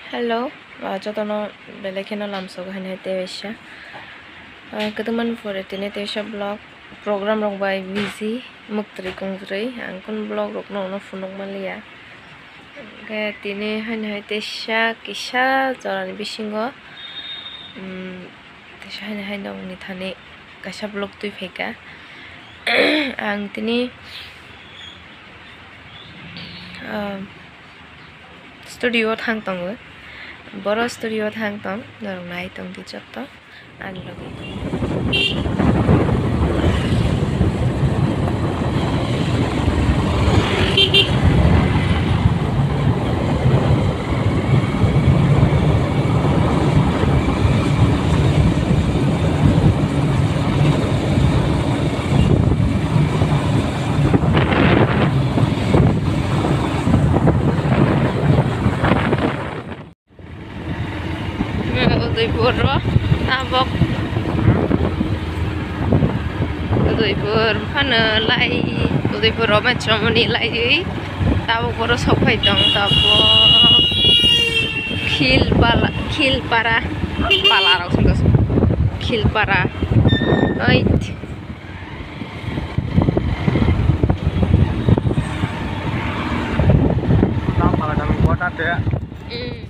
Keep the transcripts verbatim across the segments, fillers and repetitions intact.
Hello, ah, jotono belai kheno lamsogo hwnwi teisa. Ah, kwdwkmani pore tini teisa vlog program rok bai busy, mwktwi kungtwi, ang kun vlog rokno uno phunuk manliya. Hwnkhe tini hwnwi teisa kisa jorani bisingo, um, teisa hwnwi hai nokni thani kaisa vlog twi phaikha. Ang tini, ah, studio o thang tongo. Boro studio o thang tong, norok nai tong di jotto. Ani logi. Udaipur ro tabok. Udaipur phano lai Udaipur ro machomoni lai tabok boro sok phai tong tabok. Khilpala, Khilpara, pala rok song Khilpara. Oi. Mm.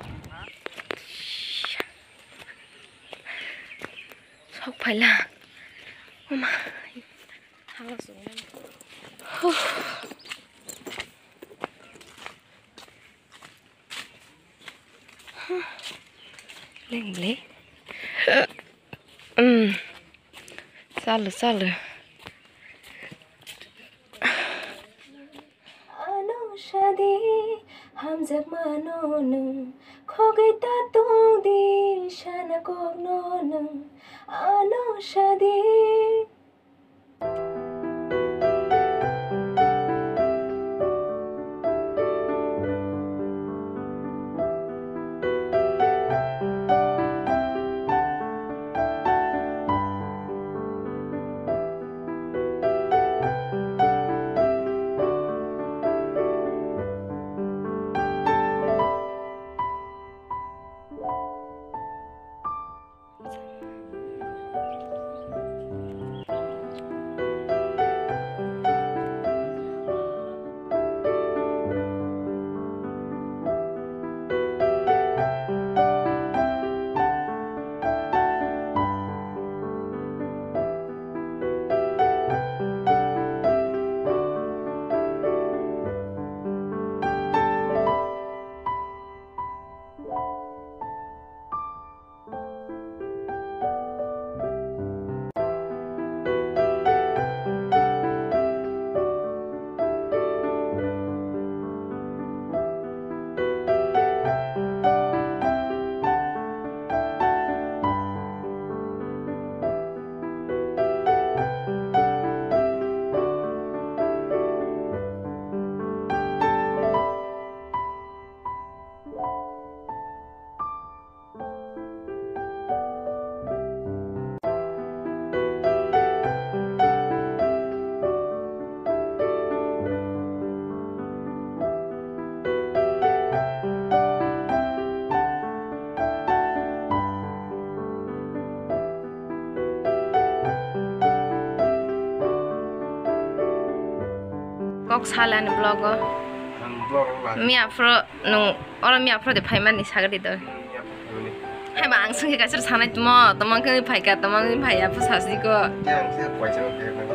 Sok phaila. Oh my. Hala sung. Huh. Huh. Leng le. Um. Salu, salu. Ano shadi hamjakmano nwng, khogwi ta tongdi sana kokno nwng. Ano shadi. Kok salani vlog o. Ang vlog o la. Miya phro nung oro miya phro de phaimani sagadi do. Miya phro phaimani. Hai ba ang sungke kaisa sanai tumo, tomang khe phaika, tomang khe phaiya pho sasi ko. Yang se kuaisa phai phai.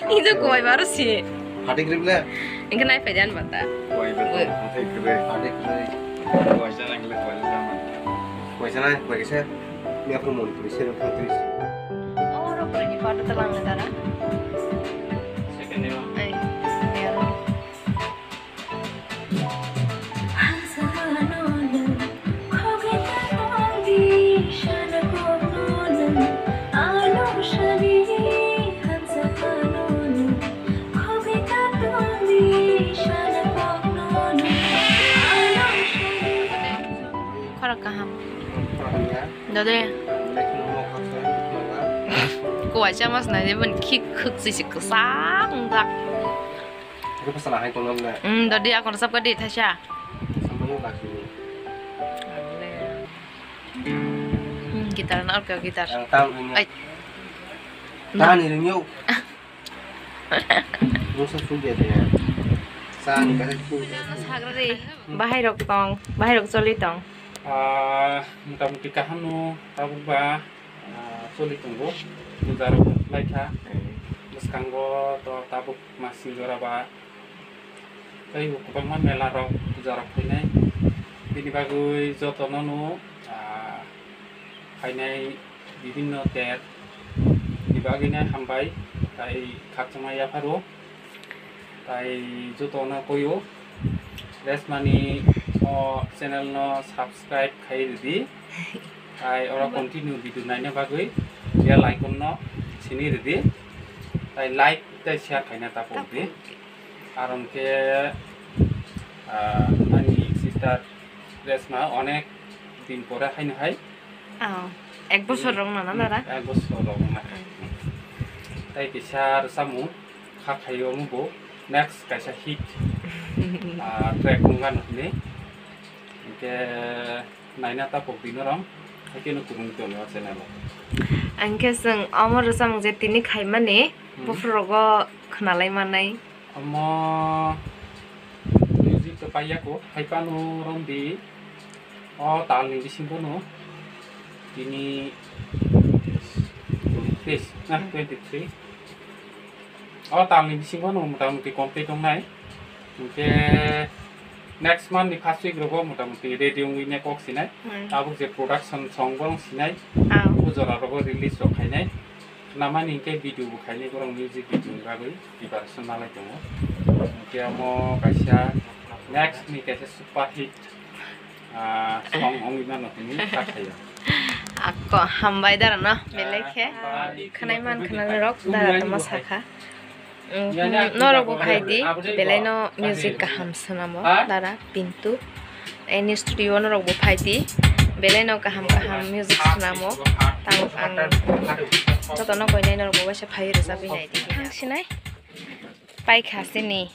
Ijo kuai baro si. Phatik ribla. Ingke nai phai jan bata. Kuai ba. Phatik ribla. Phatik ribla. Kuaisa nang le kuaisa man. Kuaisa nai kuaisa. Miya phro mon puri se phai tris. Oro puri ni pada talang dara. Second day. Ai. Khorok kaham. Dode. Kuaisa mas nai de ban khik khuk si si kwsang jak. Ini pesan ahai tolong na. Hmm, dodi akon sab ka di thaisa. Sampai lagi. Hmm, gitar na, okay, gitar. Ang tang ringyo. Ai. Tani ringyo. Musa sugya de. Sani kare sugya. Sagrari. Bahai rok tong, bahai rok choli tong. Ah, motamuti kaham no, tabuk ba, ah, choli tongo. Puja rok lai kha. Bwskango to tabuk masing jora ba. Tei bo kwbangma mela rok, puja rok phainai. Bini bagwi jotono no, ah, phainai bibinno ter ni bagwino hambai, tai khakchangma yapharo. Tai jotono koyo Resmani o channel no subscribe khai ridi. Tai oro continue video naina bagwi bell icon no sini ridi. Tai like tai share khaina ta pokdi. Aron khe, ah, ani sister Resma onek din pore haino hai. Oh, ek bosor rok na, na, dara? Ek bosor rok na. Tai kisa rwchapmung kha khaio omo bo next kaisa hit, ah, track wng ano hinwi. Hinkhe naina ta pokdi norok, haikhe no kwrwng tongo o channel o. Hinkhe chwng omo rwchapmung je tini khaimani, hmm, buphuru rogo khwnalai manai. Omo music to paiyako, hai phano romdi o talni bisingo no tini twenty-three, na, twenty-three. O talni bisingo no motamuti complete wngnai. Hinkhe next month ni first week rogo motamuti ready wngwi ne kok sinai. Hmm. Tabuk je production song borong sinai. Ah. O jora rogo release rok khainai. Namani hinkhe video bo khainai borok music video ni bagwi preparation malai tongo. Hinkhe omo kaisa next ni kaisa super hit, ah, song wngwi mano hinwi sa khaio. Ako hambai dara no, belai khe. Ah, hambai. Khwnai man khwnai rok dara tongma sakha. Mm, norok bo phai di, belai no music kaham swnamo dara Pintu. Ani studio norok bo phai di, belai no kaham kaham music swnamo. Tamo ang jotono koinai norok bo waisa phai rwchapwi nai di. Ang sinai paikha sini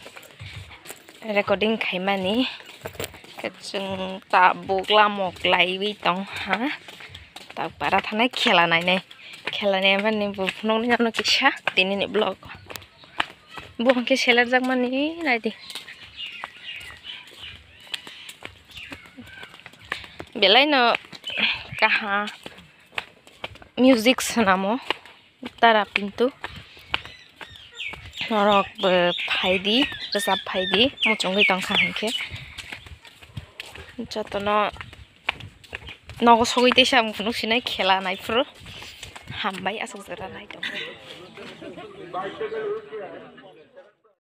recording khaimani. Khe chwng tabuk lamo kwlaiwi tong ha. Tak para thanai khela nainai. Khela naimani bo phunukni ano kisa tini ni vlog. Bo hwnkhe selerjakmani naidi. Belai no kaha music swnamo tara Pintu. Norok bo phaidi, rwchap phaidi, muchungwi tongkha hinkhe. Jotono nogo sogwi teisa ang phunuk sinai khela naiphuru. Hambai aswk jora nai tongkha.